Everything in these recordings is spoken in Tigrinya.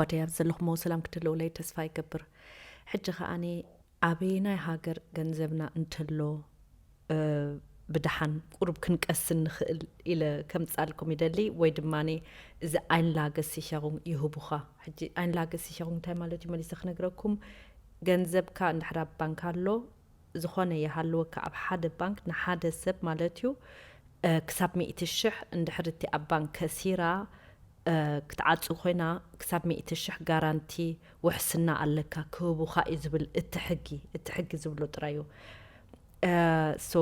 ባድያ ዘለኹሞ ሰላም ክትህልውለይ ተስፋ ይገብር። ሕጂ ከኣኒ ኣበየናይ ሃገር ገንዘብና እንተሎ ብድሓን ቁሩብ ክንቀስን ንኽእል ኢለ ከምጻልኩም ይደሊ። ወይ ድማ እዚ ኣይንላገ ሲሸሩን ይህቡኻ። ሕጂ ኣይንላገ ሲሸሩን እንታይ ማለት እዩ መሊሰ ክነግረኩም። ገንዘብካ እንድሕር ኣብ ባንክ ኣሎ፣ ዝኾነ ይሃልወካ ኣብ ሓደ ባንክ ንሓደ ሰብ ማለት እዩ፣ ክሳብ ሚእቲ ሽሕ እንድሕር እቲ ኣብ ባንክ ከሲራ ክትዓጹ ኮይና፣ ክሳብ ሚእቲ ሽሕ ጋራንቲ ውሕስና ኣለካ ክህቡኻ እዩ ዝብል እቲ ሕጊ። እቲ ሕጊ ዝብሎ ጥራይ እዩ። So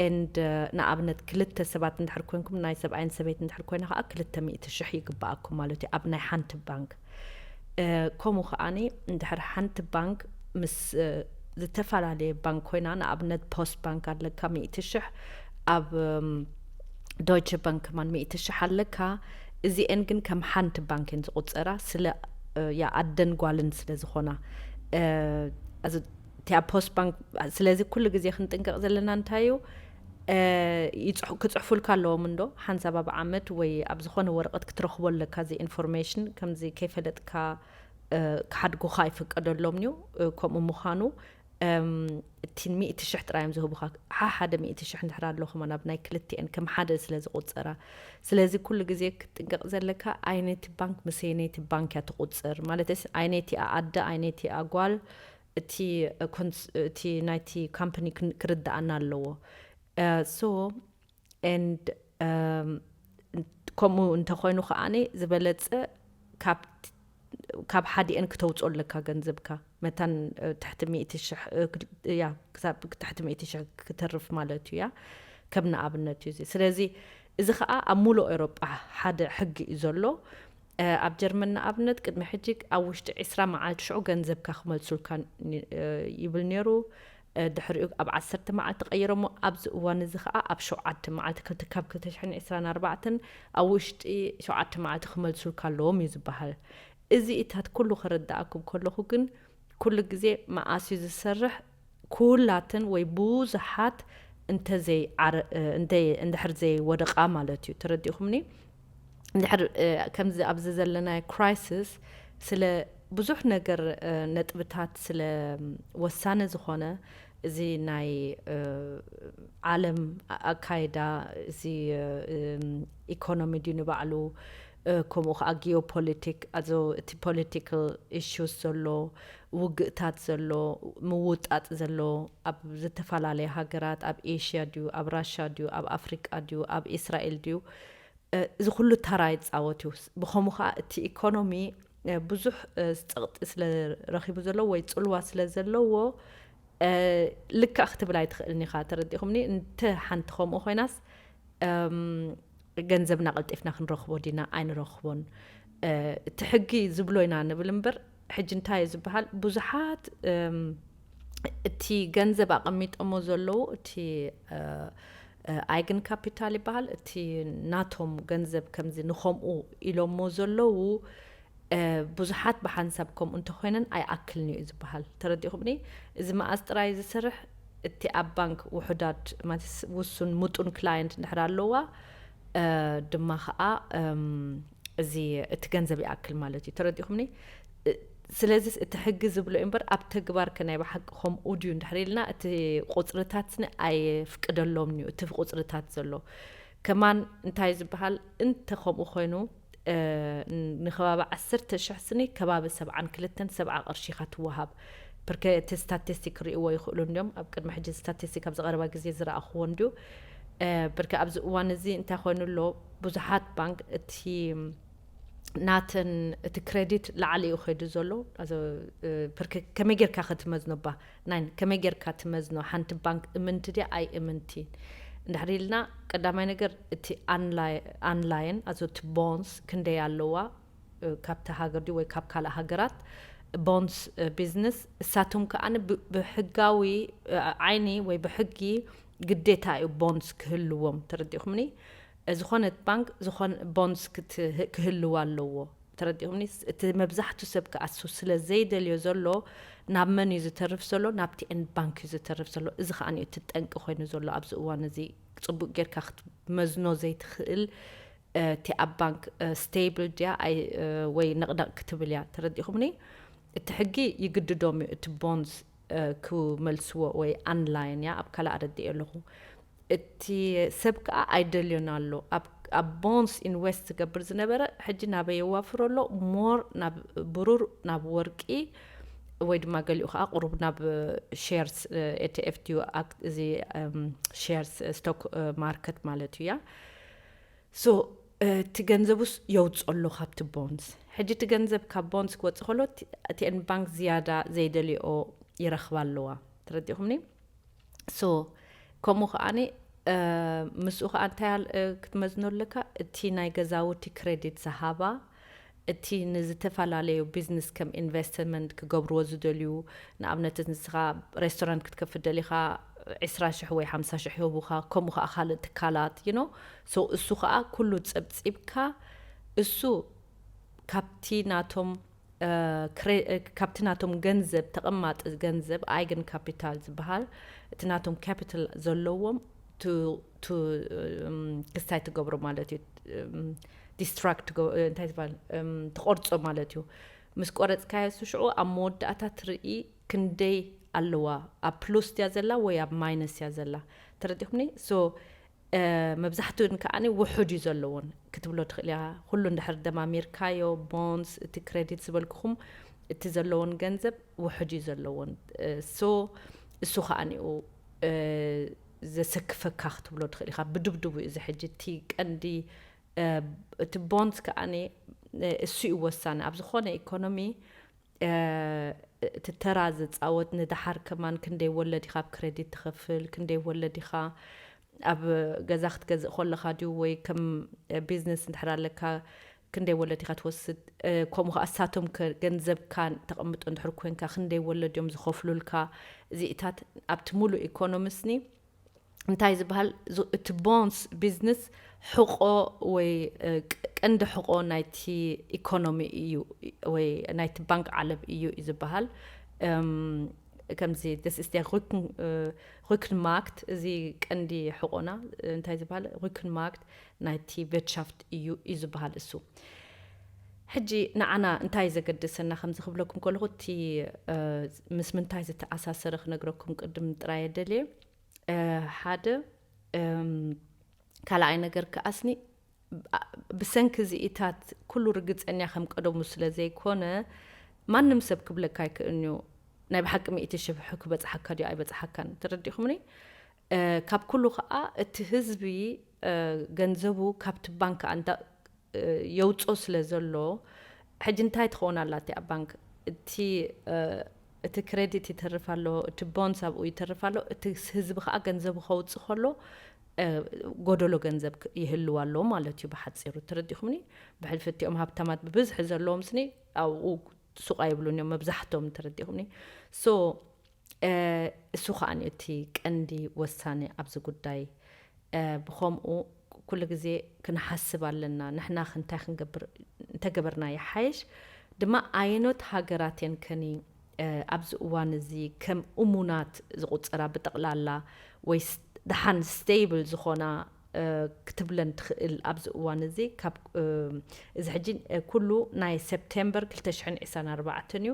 and ንኣብነት ክልተ ሰባት እንድሕር ኮንኩም፣ ናይ ሰብኣይን ሰበይት እንድሕር ኮይና ከዓ ክልተ ሚእቲ ሽሕ ይግበኣኩም ማለት እዩ ኣብ ናይ ሓንቲ ባንክ። ከምኡ ከዓኒ እንድሕር ሓንቲ ባንክ ምስ ዝተፈላለየ ባንክ ኮይና፣ ንኣብነት ፖስት ባንክ ኣለካ ሚእቲ ሽሕ፣ ኣብ ዶይቸ ባንክ ከማን ሚእቲ ሽሕ ኣለካ። እዚኤን ግን ከም ሓንቲ ባንክ እየን ዝቁፀራ፣ ስለ ያ ኣደን ጓልን ስለ ዝኾና። እቲኣ ፖስት ባንክ። ስለዚ ኩሉ ግዜ ክንጥንቀቕ ዘለና እንታይ እዩ፣ ክፅሑፉልካ ኣለዎም እንዶ ሓንሳብ ኣብ ዓመት ወይ ኣብ ዝኾነ ወረቐት ክትረኽቦ ኣለካ። እዚ ኢንፎርሜሽን ከምዚ ከይፈለጥካ ክሓድጉኻ ኣይፍቀደሎም እዩ። ከምኡ ምዃኑ እቲ ሚእቲ ሽሕ ጥራይ እዮም ዝህቡኻ። ሓሓደ ሚእቲ ሽሕ እንድሕር ኣሎ ከማን ኣብ ናይ ክልቲኤን ከም ሓደ ስለ ዝቑፀራ። ስለዚ ኩሉ ግዜ ክትጥንቀቕ ዘለካ ኣየነይቲ ባንክ ምስ ኣየነይቲ ባንክ እያ ትቑፅር። ማለትስ ኣየነይቲ እያ ኣደ፣ ኣየነይቲ እያ ጓል፣ እቲ ኮንስ-፣ እቲ ናይቲ ካምፓኒ ክን-፣ ክርድኣና ኣለዎ። So and ከምኡ እንተኾይኑ ከዓኒ ዝበለጸ ካብ ካብ ሓዲኤን ክተውፅኦ ኣለካ ገንዘብካ። መታን ትሕቲ ሚእቲ ሽሕ ያ ክሳብ ትሕቲ ሚእቲ ሽሕ ክተርፍ ማለት እዩ ያ። ከም ንኣብነት እዩ እዚ። ስለዚ እዚ ከዓ ኣብ ሙሉእ ኤውሮጳ ሓደ ሕጊ እዩ ዘሎ። ኣብ ጀርመን ንኣብነት ቅድሚ ሕጂ ኣብ ውሽጢ ዕስራ መዓልቲ ሽዑ ገንዘብካ ክመልሱልካ ይብል ነይሩ። ድሕሪኡ ኣብ ዓሰርተ መዓልቲ ቀይሮሞ። ኣብዚ እዋን እዚ ከዓ ኣብ ሸውዓተ መዓልቲ ክልተ፣ ካብ ክልተ ሽሕን ዕስራን ኣርባዕተን ኣብ ውሽጢ ሸውዓተ መዓልቲ ክመልሱልካ ኣለዎም እዩ ዝበሃል። እዚ እታት ኩሉ ክርድኣኩም ከለኹ ግን ኩሉ ግዜ መኣስ እዩ ዝሰርሕ? ኩላትን ወይ ብዙሓት እንተዘይ ዓረ-፣ እንተይ-፣ እንድሕር ዘይወደቓ ማለት እዩ። ተረዲእኹምኒ? እንድሕር ከምዚ ኣብዚ ዘለናዮ ክራይሲስ ስለ ብዙሕ ነገር ነጥብታት ስለ ወሳኒ ዝኾነ፣ እዚ ናይ ዓለም ኣካይዳ፣ እዚ ኢኮኖሚ ድዩ ንባዕሉ፣ ከምኡ ከዓ ጊኦፖሊቲክ፣ ኣዞ እቲ ፖለቲካል ኢሹስ ዘሎ፣ ውግእታት ዘሎ፣ ምውጣጥ ዘሎ ኣብ ዝተፈላለየ ሃገራት፣ ኣብ ኤሽያ ድዩ፣ ኣብ ራሻ ድዩ፣ ኣብ ኣፍሪቃ ድዩ፣ ኣብ እስራኤል ድዩ፣ እዚ ኩሉ ተራ ይጻወት እዩ። ብኸምኡ ከዓ እቲ ኢኮኖሚ ብዙሕ ጸቕጢ ስለ ረኺቡ ዘለዎ ወይ ጽልዋ ስለ ዘለዎ፣ ልክዕ ክትብል ኣይትኽእልን ኢኻ። ተረዲእኹምኒ? እንተ ሓንቲ ከምኡ ኮይናስ ገንዘብና ቀልጢፍና ክንረኽቦ ዲና ኣይንረኽቦን? እቲ ሕጊ ዝብሎ ኢና ንብል እምበር፣ ሕጂ እንታይ እዩ ዝበሃል? ብዙሓት እቲ ገንዘብ ኣቐሚጦሞ ዘለዉ፣ እቲ ኣይግን ካፒታል ይበሃል፣ እቲ ናቶም ገንዘብ ከምዚ ንኸምኡ ኢሎሞ ዘለዉ ብዙሓት ብሓንሳብ ከምኡ እንተኾይነን ኣይኣክልን እዩ ዝበሃል። ተረዲእኹምኒ? እዚ መኣስ ጥራይ ዝሰርሕ፣ እቲ ኣብ ባንክ ውሑዳት ማለት ውሱን ምጡን ክላየንት እንድሕር ኣለዋ፣ ድማ ከዓ እዚ እቲ ገንዘብ ይኣክል ማለት እዩ። ተረዲእኹምኒ? ስለዚ እቲ ሕጊ ዝብሎ እዩ እምበር ኣብ ተግባር ከ ናይ ብሓቂ ከምኡ ድዩ እንድሕር ኢልና፣ እቲ ቁፅርታት ስኒ ኣይፍቅደሎም እዩ። እቲ ቁፅርታት ዘሎ ከማን እንታይ ዝበሃል፣ እንተ ከምኡ ኮይኑ ንከባቢ ዓሰርተ ሽሕ ስኒ ከባቢ ሰብዓን ክልተን ሰብዓ ቅርሺ ኢኻ ትወሃብ። ብርከ እቲ ስታቲስቲክ ክርእይዎ ይኽእሉ እንዲዮም። ኣብ ቅድሚ ሕጂ ስታቲስቲክ ኣብዚ ቀረባ ግዜ ዝረኣኽዎ እንድዩ። ብርከ ኣብዚ እዋን እዚ እንታይ ኮይኑ ኣሎ፣ ብዙሓት ባንክ እቲ ናተን እቲ ክሬዲት ላዕሊ እዩ ከይዱ ዘሎ። ብርከ ከመይ ጌርካ ክትመዝኖ ባ ናይን ከመይ ጌርካ ትመዝኖ ሓንቲ ባንክ እምንቲ ድያ ኣይ እምንቲ እንድሕር ኢልና፣ ቀዳማይ ነገር እቲ ኣንላይን ኣዞ እቲ ቦንስ ክንደይ ኣለዋ፣ ካብቲ ሃገር ድዩ ወይ ካብ ካልእ ሃገራት፣ ቦንስ ቢዝነስ እሳቶም ከዓ ብሕጋዊ ዓይኒ ወይ ብሕጊ ግዴታ እዩ ቦንስ ክህልዎም። ተረዲእኹምኒ? ዝኾነት ባንክ ዝኾነ ቦንስ ክህልዋ ኣለዎ። ተረዲእኹምኒ? እቲ መብዛሕቱ ሰብ ክኣሱ ስለ ዘይደልዮ ዘሎ ናብ መን እዩ ዝተርፍ ዘሎ? ናብቲ ኤንድ ባንክ እዩ ዝተርፍ ዘሎ። እዚ ከዓ እቲ ጠንቂ ኮይኑ ዘሎ ኣብዚ እዋን እዚ። ፅቡቅ ጌርካ ክትመዝኖ ዘይትኽእል እቲ ኣብ ባንክ ስቴብል ድያ ወይ ነቕነቕ ክትብል እያ። ተረዲኹምኒ? እቲ ሕጊ ይግድዶም እዩ እቲ ቦንስ ክመልስዎ ወይ ኣንላይን እያ ኣብ ካልእ ኣረዲእ ኣለኹ። እቲ ሰብ ከዓ ኣይደልዮን ኣሎ። ኣብ ቦንስ ኢንቨስት ዝገብር ዝነበረ ሕጂ ናበይ የዋፍሮ ኣሎ? ሞር ናብ ብሩር፣ ናብ ወርቂ፣ ወይ ድማ ገሊኡ ከዓ ቁሩብ ናብ ሼርስ፣ ኤቲኤፍ ድዩ፣ እዚ ሼርስ ስቶክ ማርኬት ማለት እዩ። እያ ሶ እቲ ገንዘቡስ የውፅኦ ኣሎ ካብቲ ቦንስ። ሕጂ እቲ ገንዘብ ካብ ቦንስ ክወፅእ ከሎ፣ ቲኤን ባንክ ዝያዳ ዘይደልኦ ይረኽባ ኣለዋ። ተረዲኹምኒ? ሶ ከምኡ ከዓኒ ምስኡ ከዓ እንታይ ክትመዝኖ ኣለካ? እቲ ናይ ገዛውቲ ክሬዲት ዝሃባ፣ እቲ ንዝተፈላለዩ ቢዝነስ ከም ኢንቨስትመንት ክገብርዎ ዝደልዩ፣ ንኣብነት ንስኻ ሬስቶራንት ክትከፍት ደሊኻ፣ ዕስራ ሽሕ ወይ ሓምሳ ሽሕ ይህቡኻ። ከምኡ ከዓ ካልእ ትካላት ዩ ኖ ሶ እሱ ከዓ ኩሉ ፀብፂብካ፣ እሱ ካብቲ ናቶም ካብቲ ናቶም ገንዘብ፣ ተቐማጢ ገንዘብ፣ ኣይገን ካፒታል ዝበሃል፣ እቲ ናቶም ካፒታል ዘለዎም ክስታይ ትገብሮ ማለት እዩ። ዲስትራክት እንታይ ዝበሃል፣ ትቆርፆ ማለት እዩ። ምስ ቆረፅካዮ እሱ ሽዑ ኣብ መወዳእታ ትርኢ ክንደይ ኣለዋ፣ ኣብ ፕሉስ ድያ ዘላ ወይ ኣብ ማይነስ እያ ዘላ። ተረዲኹምኒ? ሶ መብዛሕትኡን ከዓኒ ውሑድ እዩ ዘለዎን ክትብሎ ትኽእል ኢኻ። ኩሉ እንድሕር ደማሚርካዮ፣ ቦንስ፣ እቲ ክሬዲት ዝበልኩኹም፣ እቲ ዘለዎን ገንዘብ ውሑድ እዩ ዘለዎን። ሶ እሱ ከዓኒኡ ዘሰክፈካ ክትብሎ ትኽእል ኢኻ። ብድብድቡ እዩ እዚ ሕጂ እቲ ቀንዲ። እቲ ቦንስ ከዓኒ እሱ እዩ ወሳኒ ኣብ ዝኾነ ኢኮኖሚ። እቲ ተራ ዝፃወት፣ ንደሓር ከማን ክንደይ ወለድ ኢኻ ኣብ ክሬዲት ትኸፍል፣ ክንደይ ወለድ ኢኻ ኣብ ገዛ ክትገዝእ ከለኻ ድዩ ወይ ከም ቢዝነስ እንድሕር ኣለካ ክንደይ ወለድ ኢኻ ትወስድ፣ ከምኡ ከዓ እሳቶም ገንዘብካ ተቐምጦ እንድሕር ኮንካ ክንደይ ወለድ እዮም ዝኸፍሉልካ። እዚኢታት ኣብቲ ሙሉእ ኢኮኖሚስኒ እንታይ ዝበሃል፣ እቲ ቦንስ ቢዝነስ ሕቆ ወይ ቀንዲ ሕቆ ናይቲ ኢኮኖሚ እዩ፣ ወይ ናይቲ ባንክ ዓለብ እዩ እዩ ዝበሃል። ከምዚ ደስስተ ሩክን ማክት፣ እዚ ቀንዲ ሕቆና እንታይ ዝበሃል፣ ሩክን ማክት ናይቲ ቨትሻፍት እዩ እዩ ዝበሃል እሱ። ሕጂ ንዓና እንታይ ዘገድሰና ከምዚ ክብለኩም ከለኹ፣ እቲ ምስ ምንታይ ዝተኣሳሰረ ክነግረኩም ቅድም ጥራይ የደልየ። ሓደ ካልኣይ ነገር ከኣስኒ፣ ብሰንኪ እዚኢታት ኩሉ ርግፀኛ ከም ቀደሙ ስለ ዘይኮነ፣ ማንም ሰብ ክብለካ ኣይክእልንዩ ናይ ብሓቂ ሚእቲ ሽሕ ክበፅሓካ ድዩ ኣይበፅሓካን። ተረዲኹምኒ? ካብ ኩሉ ከዓ እቲ ህዝቢ ገንዘቡ ካብቲ ባንክ ኣንዳ የውፅኦ ስለ ዘሎ፣ ሕጂ እንታይ ትኸውን ኣላ እቲኣ ባንክ? እቲ እቲ ክሬዲት ይተርፍ ኣሎ፣ እቲ ቦንስ ኣብኡ ይተርፍ ኣሎ፣ እቲ ህዝቢ ከዓ ገንዘቡ ከውፅእ ከሎ ጎደሎ ገንዘብ ይህልው ኣሎ ማለት እዩ ብሓፂሩ። ተረዲኹምኒ? ብሕልፊ እቲኦም ሃብታማት ብብዝሒ ዘለዎም ስኒ ኣብኡ ሱቕ ኣይብሉን እዮም መብዛሕቶም። ተረዲኹምኒ? ሶ እሱ ከዓ እቲ ቀንዲ ወሳኒ ኣብዚ ጉዳይ። ብኸምኡ ኩሉ ግዜ ክንሓስብ ኣለና። ንሕና እንታይ ክንገብር እንተገበርና ይሓይሽ? ድማ ኣየኖት ሃገራት እየን ከኒ ኣብዚ እዋን እዚ ከም እሙናት ዝቑፀራ ብጠቕላላ፣ ወይ ደሓን ስቴብል ዝኾና ክትብለን ትኽእል ኣብዚ እዋን እዚ? ካብ እዚ ሕጂ ኩሉ ናይ ሰፕቴምበር ክልተ ሽሕን ዕስራን ኣርባዕተን እዩ።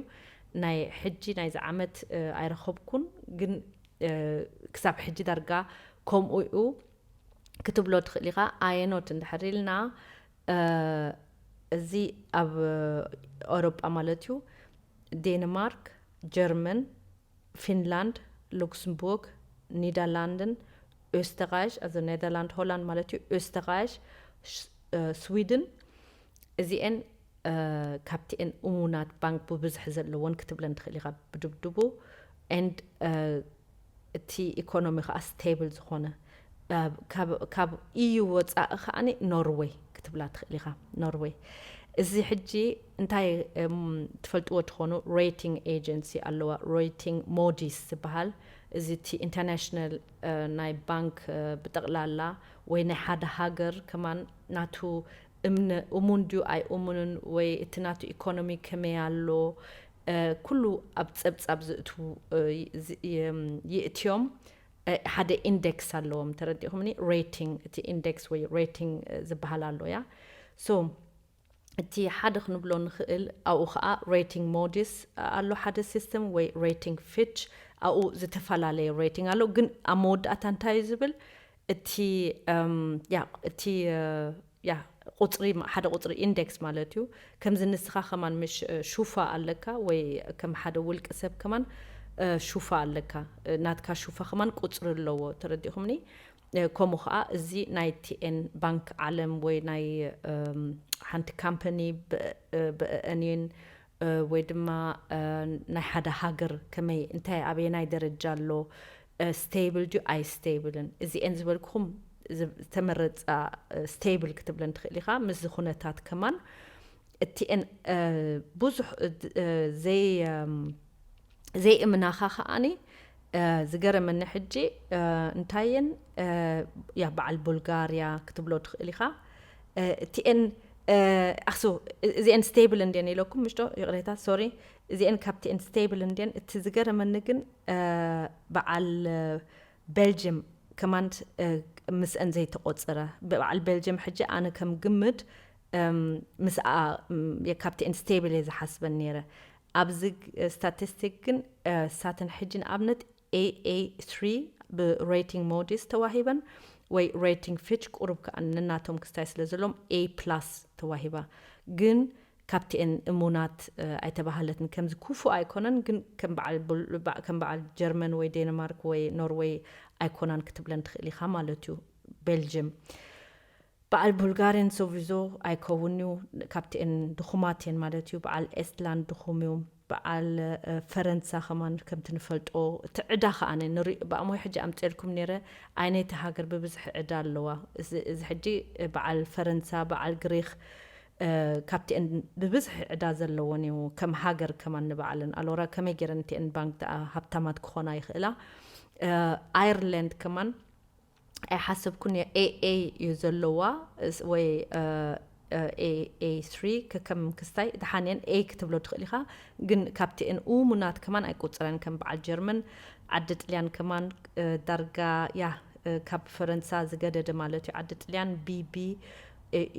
ናይ ሕጂ ናይዚ ዓመት ኣይረኸብኩን፣ ግን ክሳብ ሕጂ ዳርጋ ከምኡ እዩ ክትብሎ ትኽእል ኢኻ። ኣየኖት እንድሕር ኢልና፣ እዚ ኣብ ኤውሮጳ ማለት እዩ፣ ዴንማርክ፣ ጀርመን፣ ፊንላንድ፣ ሉክስምቡርግ፣ ኒደርላንድን፣ ኦስተራይሽ፣ ኣዚ ኔደርላንድ ሆላንድ ማለት እዩ፣ ኦስተራይሽ፣ ስዊድን፣ እዚኤን ካብቲኤን እሙናት ባንክ ብብዝሒ ዘለዎን ክትብለን ትኽእል ኢኻ ብድብድቡ። And እቲ ኢኮኖሚ ከዓ ስቴብል ዝኾነ፣ ካብ ኢዩ ወፃኢ ከዓኒ ኖርወይ ክትብላ ትኽእል ኢኻ። ኖርወይ እዚ ሕጂ እንታይ ትፈልጥዎ ትኾኑ፣ ሬቲንግ ኤጀንሲ ኣለዋ፣ ሬቲንግ ሞዲስ ዝበሃል። እዚ እቲ ኢንተርናሽናል ናይ ባንክ ብጠቕላላ ወይ ናይ ሓደ ሃገር ከማን ናቱ እምነ እሙን ድዩ ኣይእሙንን፣ ወይ እቲ ናቱ ኢኮኖሚ ከመይ ኣሎ፣ ኩሉ ኣብ ፀብፃብ ዝእትዉ ይእትዮም። ሓደ ኢንደክስ ኣለዎም፣ ተረዲኹምኒ? ሬቲንግ፣ እቲ ኢንደክስ ወይ ሬቲንግ ዝበሃል ኣሎ። ያ ሶ እቲ ሓደ ክንብሎ ንኽእል ኣብኡ ከዓ ሬቲንግ ሞዲስ ኣሎ፣ ሓደ ሲስተም ወይ ሬቲንግ ፊች፣ ኣብኡ ዝተፈላለየ ሬቲንግ ኣሎ። ግን ኣብ መወዳእታ እንታይ እዩ ዝብል? እቲ ያ እቲ ያ ቁፅሪ፣ ሓደ ቁፅሪ ኢንደክስ ማለት እዩ። ከምዚ ንስኻ ከማን ምሽ ሹፋ ኣለካ ወይ ከም ሓደ ውልቂ ሰብ ከማን ሹፋ ኣለካ፣ ናትካ ሹፋ ከማን ቁፅሪ ኣለዎ፣ ተረዲኹምኒ? ከምኡ ከዓ እዚ ናይ ቲኤን ባንክ ዓለም ወይ ናይ ሓንቲ ካምፓኒ ብእአኒን ወይ ድማ ናይ ሓደ ሃገር ከመይ፣ እንታይ፣ ኣበየናይ ደረጃ ኣሎ፣ ስቴብል ድዩ ኣይስቴብልን፣ እዚኤን ዝበልኩኹም ዝተመረፃ ስቴብል ክትብለን ትኽእል ኢኻ። ምስዚ ኩነታት ከማን እቲኤን ብዙሕ ዘይእምናኻ ከዓኒ ዝገረመኒ ሕጂ እንታየን ያ በዓል ቡልጋርያ ክትብሎ ትኽእል ኢኻ። እቲኤን ኣክሱ እዚኤን ስቴብል እንድን ኢለኩም ምሽቶ ይቕሬታ ሶሪ። እዚኤን ካብቲኤን ስቴብል እንድን። እቲ ዝገረመኒ ግን በዓል ቤልጅም ከማንድ ምስአን ዘይተቆፀረ። በዓል ቤልጅም ሕጂ ኣነ ከም ግምት ምስኣ ካብቲኤን ስቴብል እየ ዝሓስበን ነይረ። ኣብዚ ስታቲስቲክ ግን ሳትን ሕጂ ንኣብነት ኤኤ ትሪ ብሬቲንግ ሞዲስ ተዋሂበን ወይ ሬቲንግ ፊች ቁሩብ ከዓ ንናቶም ክስታይ ስለ ዘሎም ኤ ፕላስ ተዋሂባ። ግን ካብቲኤን እሙናት ኣይተባህለትን። ከምዚ ኩፉ ኣይኮነን፣ ግን ከም በዓል ጀርመን ወይ ዴንማርክ ወይ ኖርወይ ኣይኮናን ክትብለን ትኽእል ኢኻ ማለት እዩ። ቤልጅም በዓል ቡልጋርያን ሶቪዞ ኣይከውን እዩ፣ ካብቲኤን ድኹማት እየን ማለት እዩ። በዓል ኤስትላንድ ድኹም እዩ። በዓል ፈረንሳ ከማን ከምቲ ንፈልጦ እቲ ዕዳ ከዓነ ንሪኦ ብኣሞይ ሕጂ ኣምፀልኩም ነይረ። ኣይነይቲ ሃገር ብብዝሒ ዕዳ ኣለዋ። እዚ ሕጂ በዓል ፈረንሳ፣ በዓል ግሪክ ካብቲኤን ብብዝሒ ዕዳ ዘለዎን እዩ። ከም ሃገር ከማን ንባዕለን ኣሎራ ከመይ ገይረን እቲኤን ባንክ ደኣ ሃብታማት ክኾና ይኽእላ? ኣየርላንድ ከማን ኣይሓሰብኩን እየ። ኤኤ እዩ ዘለዋ ወይ ኤኤ ትሪ ከከም ክስታይ ድሓን እየን ኤ ክትብሎ ትኽእል ኢኻ። ግን ካብቲኤን እሙናት ከማን ኣይቁፅረን። ከም በዓል ጀርመን፣ ዓዲ ጥልያን ከማን ዳርጋ ያ ካብ ፈረንሳ ዝገደደ ማለት እዩ። ዓዲ ጥልያን ቢቢ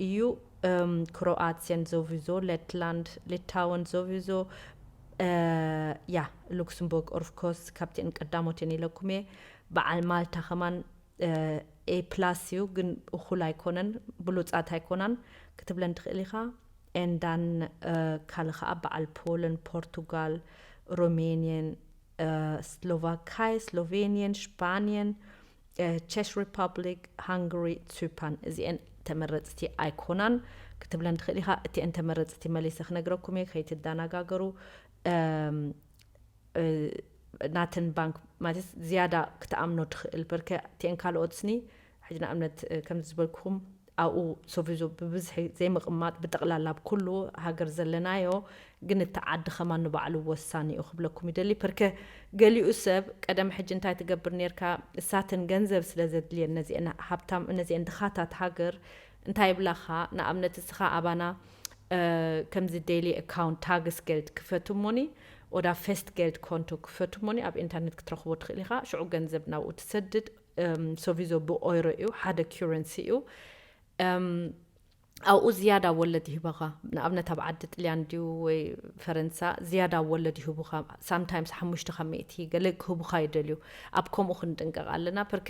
እዩ። ክሮኣትየን ዞቪዞ፣ ሌትላንድ፣ ሊታወን ዞቪዞ፣ ያ ሉክስምቡርግ ኦፍኮርስ ካብቲኤን ቀዳሞት እየን ኢለኩም እየ። በዓል ማልታ ከማን ኤ ፕላስ እዩ፣ ግን እኹል ኣይኮነን፣ ብሉፃት ኣይኮናን ክትብለን ትኽእል ኢኻ። ኤንዳን ካልእ ከዓ በዓል ፖለን፣ ፖርቱጋል፣ ሮሜንየን፣ ስሎቫካይ፣ ስሎቬንየን፣ ሽፓንየን፣ ቸክ ሪፐብሊክ፣ ሃንጋሪ፣ ሱፓን። እዚኤን ተመረፅቲ ኣይኮናን ክትብለን ትኽእል ኢኻ። እቲኤን ተመረፅቲ መሊሰ ክነግረኩም እየ፣ ከይትደናጋገሩ። ናተን ባንክ ማለት ዝያዳ ክትኣምኖ ትኽእል በርከ እቲኤን ካልኦት ስኒ ሕጂ ንኣብነት ከምዚ ዝበልኩኹም ኣብኡ ሶቪዞ ብብዝሒ ዘይምቕማጥ ብጠቕላላ ኣብ ኩሉ ሃገር ዘለናዮ ግን እቲ ዓዲ ከማን ንባዕሉ ወሳኒ እዩ ክብለኩም ይደሊ። ፐርከ ገሊኡ ሰብ ቀደም ሕጂ እንታይ ትገብር ነርካ እሳትን ገንዘብ ስለ ዘድልየን ነዚአን ሃብታም ነዚአን ድኻታት ሃገር እንታይ ይብላኻ ንኣብነት እስኻ ኣባና ከምዚ ዴይሊ ኣካውንት ታግስ ገልድ ክፈቱ ሞኒ ወዳ ፌስት ገልድ ኮንቶ ክፈቱ ሞኒ ኣብ ኢንተርነት ክትረኽቦ ትኽእል ኢኻ። ሽዑ ገንዘብ ናብኡ ትሰድድ። ሶቪዞ ብኦይሮ እዩ ሓደ ኪረንሲ እዩ። ኣብኡ ዝያዳ ወለድ ይህበኻ። ንኣብነት ኣብ ዓዲ ጥልያን ድዩ ወይ ፈረንሳ ዝያዳ ወለድ ይህቡኻ። ሳምታይምስ ሓሙሽተ ካብ ሚእቲ ገለ ክህቡኻ ይደልዩ። ኣብ ከምኡ ክንጥንቀቕ ኣለና። ፐርከ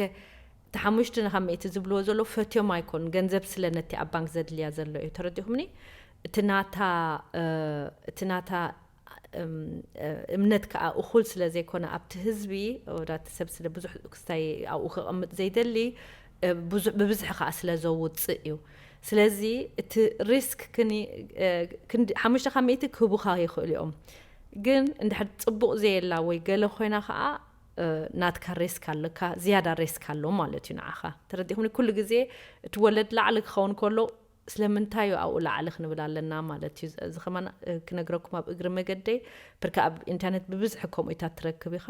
እቲ ሓሙሽተ ካብ ሚእቲ ዝብልዎ ዘሎ ፈትዮም ኣይኮን ገንዘብ ስለ ነቲ ኣብ ባንክ ዘድልያ ዘሎ እዩ። ተረዲኹምኒ? እቲ ናታ እቲ ናታ እምነት ከዓ እኹል ስለ ዘይኮነ ኣብቲ ህዝቢ ወዳቲ ሰብ ስለ ብዙሕ ክስታይ ኣብኡ ከቐምጥ ዘይደሊ ብብዝሒ ከዓ ስለ ዘውፅእ እዩ። ስለዚ እቲ ሪስክ ሓሙሽተ ካብ ሚእቲ ክህቡካ ይኽእሉ እዮም። ግን እንድሕር ፅቡቕ ዘየላ ወይ ገለ ኮይና ከዓ ናትካ ሪስክ ኣለካ፣ ዝያዳ ሪስክ ኣሎ ማለት እዩ ንዓኻ። ተረዲኹምኒ? ኩሉ ግዜ እቲ ወለድ ላዕሊ ክኸውን ከሎ ስለምንታይ እዩ ኣብኡ ላዕሊ ክንብል ኣለና ማለት እዩ። እዚ ከማን ክነግረኩም ኣብ እግሪ መገደይ፣ ብርካ ኣብ ኢንተርነት ብብዝሒ ከምኡታት ትረክብ ኢኻ።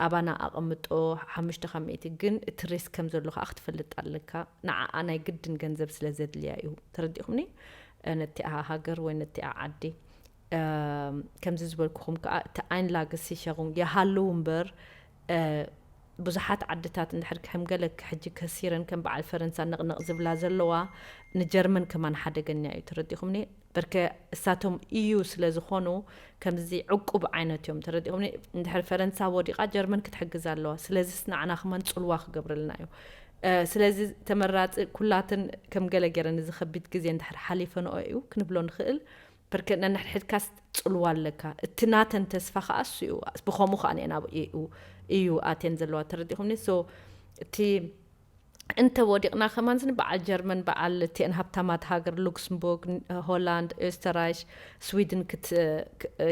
ኣባና ኣቐምጦ ሓሙሽተ ካብ ሚእቲ ግን እቲ ሪስክ ከም ዘሎ ከዓ ክትፈልጥ ኣለካ። ንዓኣ ናይ ግድን ገንዘብ ስለ ዘድልያ እዩ። ተረዲኹምኒ? ነቲኣ ሃገር ወይ ነቲኣ ዓዲ ከምዚ ዝበልኩኹም ከዓ እቲ ኣይንላገ ሲሸኹም የሃልው እምበር ብዙሓት ዓድታት እንድሕር ከም ገለ ሕጂ ከሲረን ከም በዓል ፈረንሳ ንቕንቕ ዝብላ ዘለዋ ንጀርመን ከማን ሓደገኛ እዩ። ተረዲኹምኒ? በርከ እሳቶም ኢዩ ስለ ዝኾኑ ከምዚ ዕቁብ ዓይነት እዮም። ተረዲኹምኒ? እንድሕር ፈረንሳ ወዲቓ ጀርመን ክትሕግዝ ኣለዋ። ስለዚስ ንዓና ከማን ጽልዋ ክገብረልና እዩ። ስለዚ ተመራጺ ኩላትን ከም ገለ ገይረን እዚ ከቢድ ግዜ እንድሕር ሓሊፈንኦ እዩ ክንብሎ ንኽእል። በርከ ነንሕድሕድካስ ጽልዋ ኣለካ። እቲ ናተን ተስፋ ከኣ እሱ እዩ። ብኸምኡ ከኣ ንኤን ኣብ እዩ ኣትየን ዘለዋ። ተረዲኹምኒ? ሶ እቲ እንተ ወዲቕና ከማን ዝን በዓል ጀርመን በዓል እቲአን ሃብታማት ሃገር ሉክስምቡርግ፣ ሆላንድ፣ ኦስተራይሽ፣ ስዊድን ክት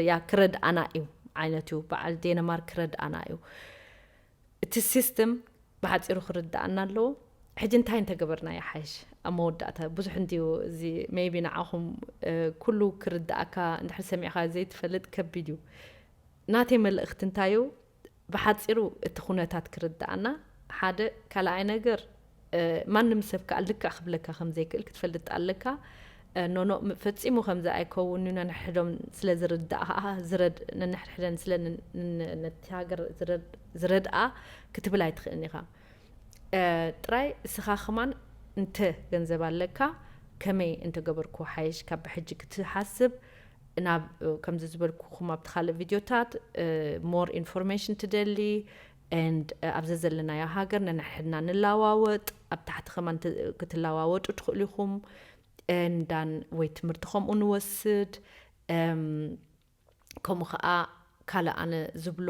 ያ ክረድኣና እዩ ዓይነት እዩ። በዓል ዴንማርክ ክረድኣና እዩ። እቲ ሲስተም ብሓጺሩ ክርድኣና ኣለዎ። ሕጂ እንታይ እንተገበርና ይሓይሽ? ኣብ መወዳእታ ብዙሕ እንድዩ እዚ maybe ንዓኹም ኩሉ ክርድኣካ እንድሕር ሰሚዕካ ዘይትፈልጥ ከቢድ እዩ። ናተይ መልእኽቲ እንታይ እዩ? ብሓጺሩ እቲ ኩነታት ክርድኣና ሓደ፣ ካልኣይ ነገር ማንም ሰብ ከኣ ልክዕ ክብለካ ከም ዘይክእል ክትፈልጥ ኣለካ። ኖኖ ፈጺሙ ከምዚ ኣይከውን እዩ፣ ነንሕዶም ስለ ዝርዳእ ከኣ ዝረድ ነንሕድሕደን ስለ ነቲ ሃገር ዝረድኣ ክትብል ኣይትኽእልን ኢኻ። ጥራይ እስኻ ከማን እንተ ገንዘብ ኣለካ ከመይ እንተገበርኩ ሓይሽ ካብ ብሕጂ ክትሓስብ ናብ ከምዚ ዝበልኩኹም ኣብቲ ካልእ ቪድዮታት more information ትደሊ and ኣብዚ ዘለናዮ ሃገር ነንሕድና ንለዋወጥ ኣብ ታሕቲ ከማን ክትለዋወጡ ትኽእሉ ኢኹም። እንዳን ወይ ትምህርቲ ከምኡ ንወስድ ከምኡ ከዓ ካልእ ኣነ ዝብሎ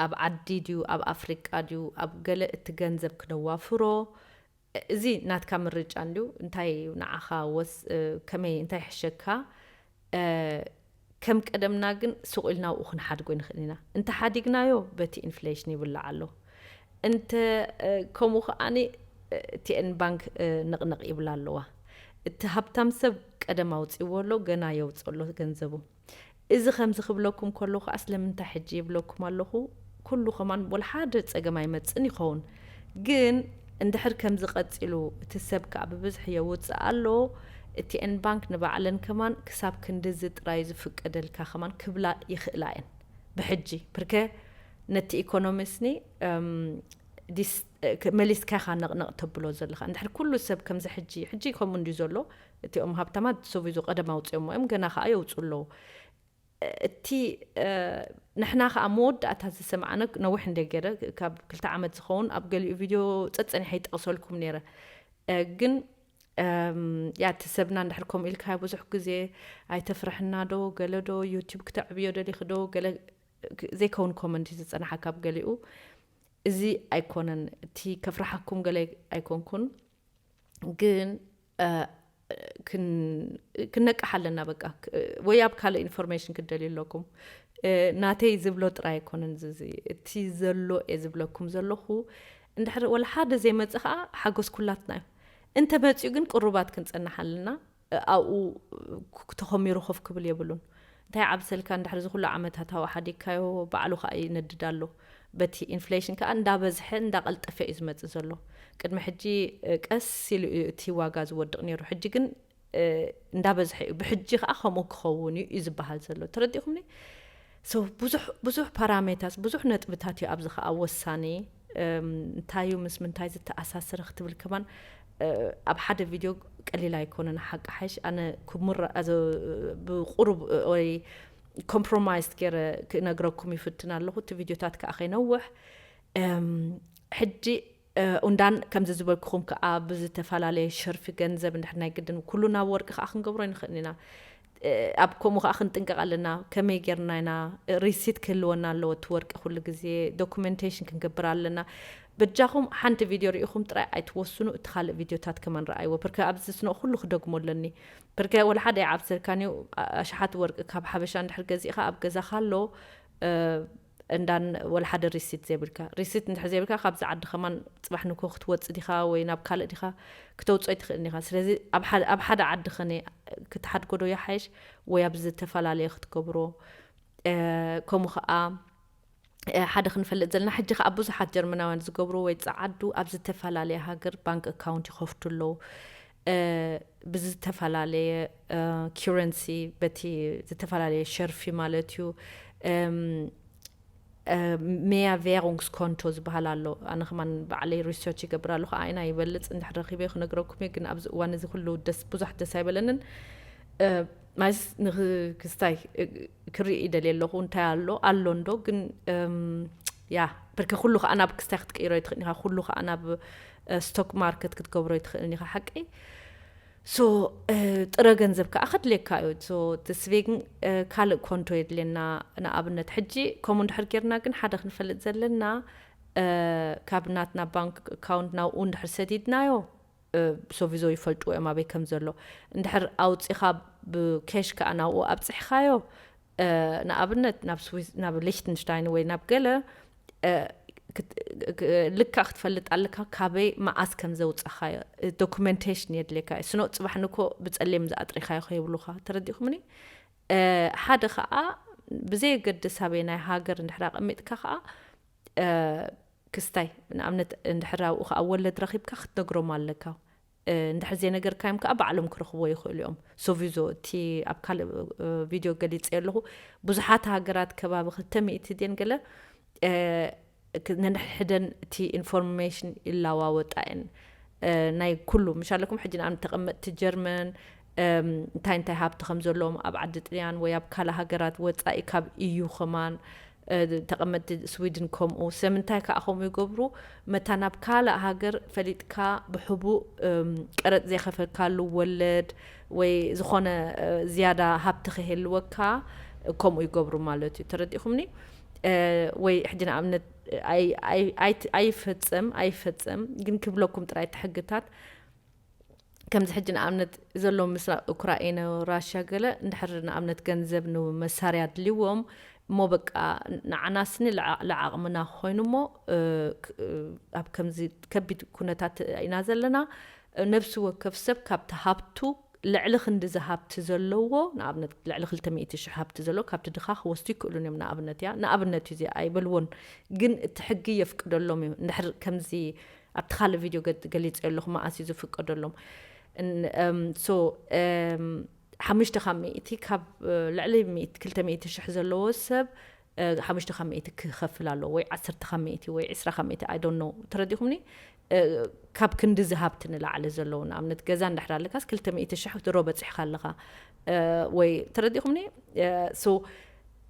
ኣብ ዓዲ ድዩ ኣብ ኣፍሪቃ ድዩ ኣብ ገለ እቲ ገንዘብ ክነዋፍሮ እዚ ናትካ ምርጫ እንድዩ። እንታይ እዩ ንዓኻ ወስ ከመይ እንታይ ይሕሸካ? ከም ቀደምና ግን ስቕ ኢልና ኣብኡ ክንሓድጎ ንኽእል ኢና። እንተሓዲግናዮ በቲ ኢንፍሌሽን ይብላዕ ኣሎ። እንተ ከምኡ ከኣኒ ቲኤን ባንክ ንቕንቕ ይብላ ኣለዋ። እቲ ሃብታም ሰብ ቀደም ኣውፅዎ ኣሎ፣ ገና የውፅእ ኣሎ ገንዘቡ። እዚ ከምዚ ክብለኩም ከለኹ ከኣ ስለምንታይ ሕጂ ይብለኩም ኣለኹ? ኩሉ ከማን ወላ ሓደ ጸገም ኣይመጽእን ይኸውን። ግን እንድሕር ከምዚ ቀጺሉ እቲ ሰብ ከኣ ብብዝሒ የውጽእ ኣሎ፣ እቲኤን ባንክ ንባዕለን ከማን ክሳብ ክንድዚ ጥራይ ዝፍቀደልካ ከማን ክብላ ይኽእላ እየን። ብሕጂ ብርከ ነቲ ኢኮኖሚስኒ መሊስካ ኢኻ ነቕነቕ ተብሎ ዘለኻ። እንድሕር ኩሉ ሰብ ከምዚ ሕጂ፣ ሕጂ ከምኡ እንድዩ ዘሎ፣ እቲኦም ሃብታማት ሶቪዙ ቀደም ኣውፅኦሞ እዮም፣ ገና ከኣ የውፅኡ ኣለዉ። እቲ ንሕና ከኣ መወዳእታ ዝሰማዕነ ነዊሕ እንደ ገይረ ካብ ክልተ ዓመት ዝኸውን ኣብ ገሊኡ ቪድዮ ጸጸኒሐ ይጠቕሰልኩም ነይረ። ግን ያ እቲ ሰብና እንድሕር ከምኡ ኢልካዮ ብዙሕ ግዜ ኣይተፍርሕና ዶ ገለ ዶ ዩቲዩብ ክተዕብዮ ደሊኺ ዶ ገለ ዘይከውን ኮመንት እዩ ዝጸናሓካ ኣብ ገሊኡ። እዚ ኣይኮነን እቲ ከፍርሓኩም ገለ ኣይኮንኩን። ግን ክነቅሕ ኣለና በቃ። ወይ ኣብ ካልእ ኢንፎርሜሽን ክትደልዩ ኣለኩም። ናተይ ዝብሎ ጥራይ ኣይኮነን እዚ፣ እቲ ዘሎ እየ ዝብለኩም ዘለኹ። እንድሕር ወላ ሓደ ዘይመጽእ ከኣ ሓጎስ ኩላትና እዩ። እንተ መጽኡ ግን ቅሩባት ክንጸንሕ ኣለና። ኣብኡ ተኾሚሩ ኮፍ ክብል የብሉን። እንታይ ዓብሰልካ እንድሕር እዚ ኩሉ ዓመታት ኣወሓዲግካዮ ባዕሉ ከኣ ይነድድ ኣሎ። በቲ ኢንፍሌሽን ከኣ እንዳበዝሐ እንዳቐልጠፈ እዩ ዝመጽእ ዘሎ። ቅድሚ ሕጂ ቀስ ኢሉ እዩ እቲ ዋጋ ዝወድቕ ነይሩ። ሕጂ ግን እንዳበዝሐ እዩ። ብሕጂ ከኣ ከምኡ ክኸውን እዩ እዩ ዝበሃል ዘሎ። ተረዲእኹምኒ? So ብዙሕ ብዙሕ ፓራሜታስ ብዙሕ ነጥብታት እዩ ኣብዚ ከኣ ወሳኒ። እንታይ እዩ ምስ ምንታይ ዝተኣሳሰረ ክትብል ከማን ኣብ ሓደ ቪድዮ ቀሊል ኣይኮነን። ሓቂ ሓይሽ ኣነ ክሙራ ብቁሩብ ወይ ኮምፕሮማይዝ ገይረ ክነግረኩም ይፍትን ኣለኹ። እቲ ቪድዮታት ከኣ ከይነውሕ ሕጂ እንዳን ከምዚ ዝበልኩኹም ከኣ ብዝተፈላለየ ሸርፊ ገንዘብ እንድሕር ናይ ግድን ኩሉ ናብ ወርቂ ከኣ ክንገብሮ ይንኽእል ኢና። ኣብ ከምኡ ከኣ ክንጥንቀቕ ኣለና። ከመይ ጌርና ኢና ሪሲት ክህልወና ኣለዎ እቲ ወርቂ ኩሉ ግዜ ዶኩመንቴሽን ክንገብር ኣለና። በጃኹም ሓንቲ ቪድዮ ርኢኹም ጥራይ ኣይትወስኑ፣ እቲ ካልእ ቪድዮታት ከማን ረኣይዎ። ብርከ ኣብዚ ስኖ ኩሉ ክደግሞ ኣለኒ። ብርከ ወላ ሓደ ይዓብሰልካን እዩ። ኣሽሓት ወርቂ ካብ ሓበሻ እንድሕር ገዚእኻ ኣብ ገዛኻ ኣሎ። እንዳን ወላ ሓደ ሪሲት ዘይብልካ ሪሲት እንድሕር ዘይብልካ ካብዚ ዓዲ ከማን ፅባሕ ንኮ ክትወፅእ ዲኻ ወይ ናብ ካልእ ዲኻ ክተውፅኦ ኣይትኽእልን ኢኻ። ስለዚ ኣብ ሓደ ዓዲ ኸነ ክትሓድጎ ዶ ይሓይሽ ወይ ኣብ ዝተፈላለየ ክትገብሮ? ከምኡ ከዓ ሓደ ክንፈልጥ ዘለና ሕጂ ከዓ ብዙሓት ጀርመናውያን ዝገብሩ ወይ ፀዓዱ ኣብ ዝተፈላለየ ሃገር ባንክ ኣካውንት ይኸፍቱ ኣለዉ። ብዝተፈላለየ ኪረንሲ በቲ ዝተፈላለየ ሸርፊ ማለት እዩ። ሜያ ቬሩንግስ ኮንቶ ዝበሃል ኣሎ። ኣነ ከማን ባዕለይ ሪሰርች ይገብር ኣለኹ። ኣይና ይበልፅ እንድሕር ረኺበ ክነግረኩም እየ፣ ግን ኣብዚ እዋን እዚ ኩሉ ደስ ብዙሕ ደስ ኣይበለንን። ማይስ ንክስታይ ክርኢ ይደልየ ኣለኹ። እንታይ ኣሎ ኣሎ እንዶ ግን ያ ብርክ ኩሉ ከዓ ናብ ክስታይ ክትቀይሮ ይትኽእል ኢኻ። ኩሉ ከዓ ናብ ስቶክ ማርኬት ክትገብሮ ይትኽእል ኢኻ። ሓቀይ ሶ ጥረ ገንዘብ ከዓ ከድልየካ እዩ። ሶ ተስቤግን ካልእ ኮንቶ የድልየና። ንኣብነት ሕጂ ከምኡ እንድሕር ጌርና ግን ሓደ ክንፈልጥ ዘለና፣ ካብ ናትና ባንክ ኣካውንት ናብኡ እንድሕር ሰዲድናዮ፣ ሶቪዞ ይፈልጡ እዮም ኣበይ ከም ዘሎ። እንድሕር ኣውፂኻ ብኬሽ ከዓ ናብኡ ኣብፅሕኻዮ፣ ንኣብነት ናብ ስዊስ ናብ ሊችተንሽታይን ወይ ናብ ገለ ልካ ክትፈልጥ ኣለካ ካበይ መዓስ ከም ዘውፃኻዮ። ዶኩመንቴሽን የድልየካ እዩ። ስኖ ፅባሕ ንኮ ብፀሌም ዝኣጥሪኻዮ ከይብሉኻ። ተረዲኹምኒ? ሓደ ከዓ ብዘየገድስ ኣበይ ናይ ሃገር እንድሕር ኣቐሚጥካ ከዓ ክስታይ ንኣብነት እንድሕር ኣብኡ ከዓ ወለድ ረኺብካ ክትነግሮም ኣለካ። እንድሕር ዘይነገርካዮም ከዓ ባዕሎም ክረኽብዎ ይኽእሉ እዮም። ሶቪዞ እቲ ኣብ ካልእ ቪድዮ ገሊፀ ኣለኹ። ብዙሓት ሃገራት ከባቢ ክልተ ሚእቲ ድን ገለ ነንሕደን እቲ ኢንፎርሜሽን ይለዋወጣ እየን። ናይ ኩሉ ምሻለኩም ሕጂ ንኣብነት ተቐመጥቲ ጀርመን እንታይ እንታይ ሃብቲ ከም ዘለዎም ኣብ ዓዲ ጥልያን ወይ ኣብ ካልእ ሃገራት ወፃኢ ካብ እዩ ከማን ተቐመጥቲ ስዊድን ከምኡ። ስለምንታይ ከዓ ከምኡ ይገብሩ? መታ ናብ ካልእ ሃገር ፈሊጥካ ብሕቡእ ቀረጥ ዘይኸፈልካሉ ወለድ ወይ ዝኾነ ዝያዳ ሃብቲ ክህልወካ ከምኡ ይገብሩ ማለት እዩ። ተረዲኹምኒ? ወይ ሕጂ ንኣብነት ኣይፈፀም ኣይፈፀም ግን ክብለኩም ጥራይ እቲ ሕግታት ከምዚ ሕጂ ንኣብነት ዘለዉ ምስ ኡክራይነ ራሽያ ገለ እንድሕር ንኣብነት ገንዘብ ንመሳርያ ኣድልዎም እሞ በቃ ንዓናስኒ ለዓቕምና ኮይኑ እሞ ኣብ ከምዚ ከቢድ ኩነታት ኢና ዘለና። ነብሲ ወከፍ ሰብ ካብቲ ሃብቱ ልዕሊ ክንዲ ዝሃብቲ ዘለዎ ንኣብነት ልዕሊ ክልተ ሚእቲ ሽሕ ሃብቲ ዘለዎ ካብቲ ድኻ ክወስዱ ይክእሉን እዮም። ንኣብነት እያ ንኣብነት እዩ እዚ ኣይበልዎን ግን እቲ ሕጊ የፍቅደሎም እዩ። እንድሕር ከምዚ ኣብቲ ካልእ ቪድዮ ገሊፀ ኣለኹ መኣስ እዩ ዝፍቀደሎም። ሶ ሓሙሽተ ካብ ሚእቲ ካብ ልዕሊ ክልተ ሚእቲ ሽሕ ዘለዎ ሰብ ሓሙሽተ ካብ ሚእቲ ክኸፍል ኣለዎ ወይ ዓሰርተ ካብ ሚእቲ ወይ ዕስራ ካብ ሚእቲ ኣይዶን ነው። ተረዲኹምኒ? ካብ ክንዲ ዝሃብቲ ንላዕሊ ዘለዉ ንኣብነት ገዛ እንድሕር ኣለካስ ክልተ ሚእቲ ሽሕ ድሮ በፂሕካ ኣለኻ ወይ ተረዲኹምኒ? ሶ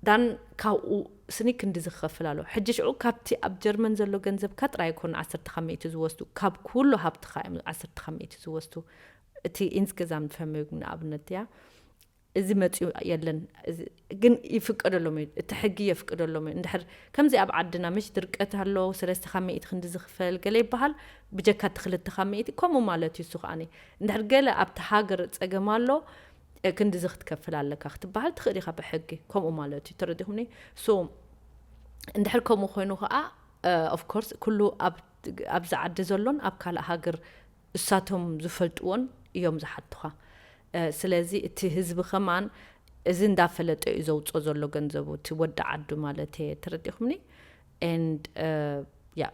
ዳን ካብኡ ስኒ ክንዲ ዝኸፍል ኣሎ። ሕጂ ሽዑ ካብቲ ኣብ ጀርመን ዘሎ ገንዘብካ ጥራይ ኣይኮኑ ዓሰርተ ካብ ሚእቲ ዝወስዱ ካብ ኩሉ ሃብትኻ እዮም ዓሰርተ ካብ ሚእቲ ዝወስዱ። እቲ ኢንስገዛም ፈሚግ ንኣብነት እያ እዚ መፅኡ የለን ግን ይፍቀደሎም እዩ። እቲ ሕጊ የፍቅደሎም እዩ። እንድሕር ከምዚ ኣብ ዓድና ምሽ ድርቀት ኣሎ ሰለስተ ካብ ሚእቲ ክንዲ ዝኽፈል ገለ ይበሃል ብጀካ እቲ ክልተ ካብ ሚእቲ ከምኡ ማለት እዩ። እሱ ከዓኒ እንድሕር ገለ ኣብቲ ሃገር ፀገም ኣሎ ክንዲ እዚ ክትከፍል ኣለካ ክትበሃል ትኽእል ኢኻ ብሕጊ ከምኡ ማለት እዩ። ተረዲኹምኒ? ሶ እንድሕር ከምኡ ኮይኑ ከዓ ኦፍኮርስ ኩሉ ኣብዚ ዓዲ ዘሎን ኣብ ካልእ ሃገር እሳቶም ዝፈልጥዎን እዮም ዝሓቱኻ። ስለዚ እቲ ህዝቢ ከማን እዚ እንዳፈለጠ እዩ ዘውፅኦ ዘሎ ገንዘቡ እቲ ወዲ ዓዱ ማለት እየ። ተረዲኹምኒ? And ያ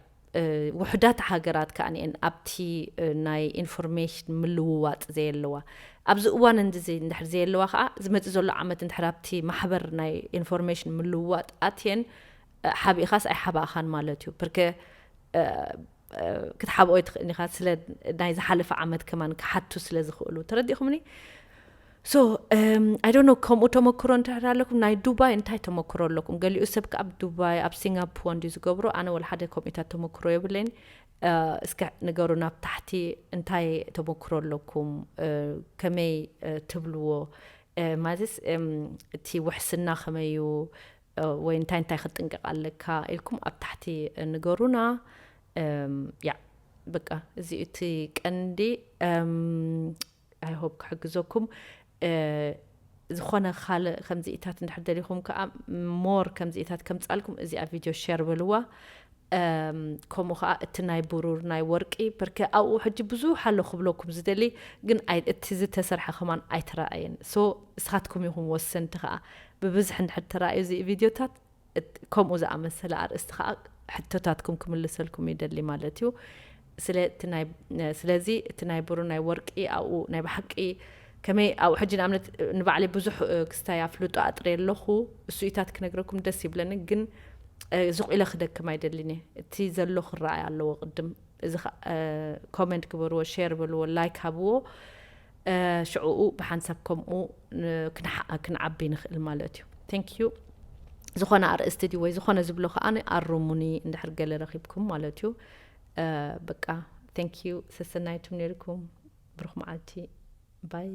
ውሕዳት ሃገራት ከዓ እየን ኣብቲ ናይ ኢንፎርሜሽን ምልውዋጥ ዘየለዋ። ኣብዚ እዋን እንድዚ እንድሕር ዘየለዋ ከዓ ዝመፅእ ዘሎ ዓመት እንድሕር ኣብቲ ማሕበር ናይ ኢንፎርሜሽን ምልውዋጥ ኣትየን ሓቢእኻስ ኣይሓባእኻን ማለት እዩ። ብርከ ክትሓብኦ ይትኽእል ኢኻ። ስለ ናይ ዝሓለፈ ዓመት ከማን ክሓቱ ስለ ዝኽእሉ ተረዲኹምኒ? ሶ ኣይ ዶንት ኖ ከምኡ ተመክሮ እንድሕር ኣለኩም ናይ ዱባይ እንታይ ተመክሮ ኣለኩም? ገሊኡ ሰብ ከ ኣብ ዱባይ ኣብ ሲንጋፖር እንድዩ ዝገብሮ። ኣነ ወላ ሓደ ከምኡታት ተመክሮ የብለይን። እስከ ንገሩና ኣብ ታሕቲ እንታይ ተመክሮ ኣለኩም? ከመይ ትብልዎ? ማለትስ እቲ ውሕስና ከመይ እዩ? ወይ እንታይ እንታይ ክትጥንቀቕ ኣለካ ኢልኩም ኣብ ታሕቲ ንገሩና። ያ በቃ እዚ እቲ ቀንዲ። I hope ክሕግዘኩም። ዝኾነ ካልእ ከምዚኢታት እንድሕር ደሊኹም ከዓ ሞር ከምዚኢታት ከምፃልኩም እዚኣ ቪድዮ ሸር በልዋ። ከምኡ ከዓ እቲ ናይ ብሩር ናይ ወርቂ በርከ ኣብኡ ሕጂ ብዙሕ ኣሎ ክብለኩም ዝደሊ ግን እቲ ዝተሰርሐ ከማን ኣይተረኣየን። ሶ እስኻትኩም ኢኹም ወሰንቲ ከዓ ብብዝሒ እንድሕር ተረኣዩ እዚ ቪድዮታት ከምኡ ዝኣመሰለ ኣርእስቲ ከዓ ሕቶታትኩም ክምልሰልኩም ይደሊ ማለት እዩ። ስለዚ እቲ ናይ ብሩ ናይ ወርቂ ኣብኡ ናይ ብሓቂ ከመይ ኣብኡ ሕጂ ንኣብነት ንባዕለይ ብዙሕ ክስታይ ኣፍልጦ ኣጥረ ኣለኹ እሱኢታት ክነግረኩም ደስ ይብለኒ ግን ዙቕ ኢለ ክደክም ኣይደልን እየ። እቲ ዘሎ ክረኣይ ኣለዎ ቅድም። እዚ comment ግበርዎ፣ share በልዎ፣ like ሃብዎ። ሽዕኡ ብሓንሳብ ከምኡ ክንዓቢ ንኽእል ማለት እዩ። Thank you። ዝኾነ ኣርእስቲ ድዩ ወይ ዝኾነ ዝብሎ ከዓ ኣርሙኒ እንድሕር ገለ ረኺብኩም ማለት እዩ። በቃ thank you። ሰሰናይቱም ነርኩም። ብሩኽ መዓልቲ። ባይ።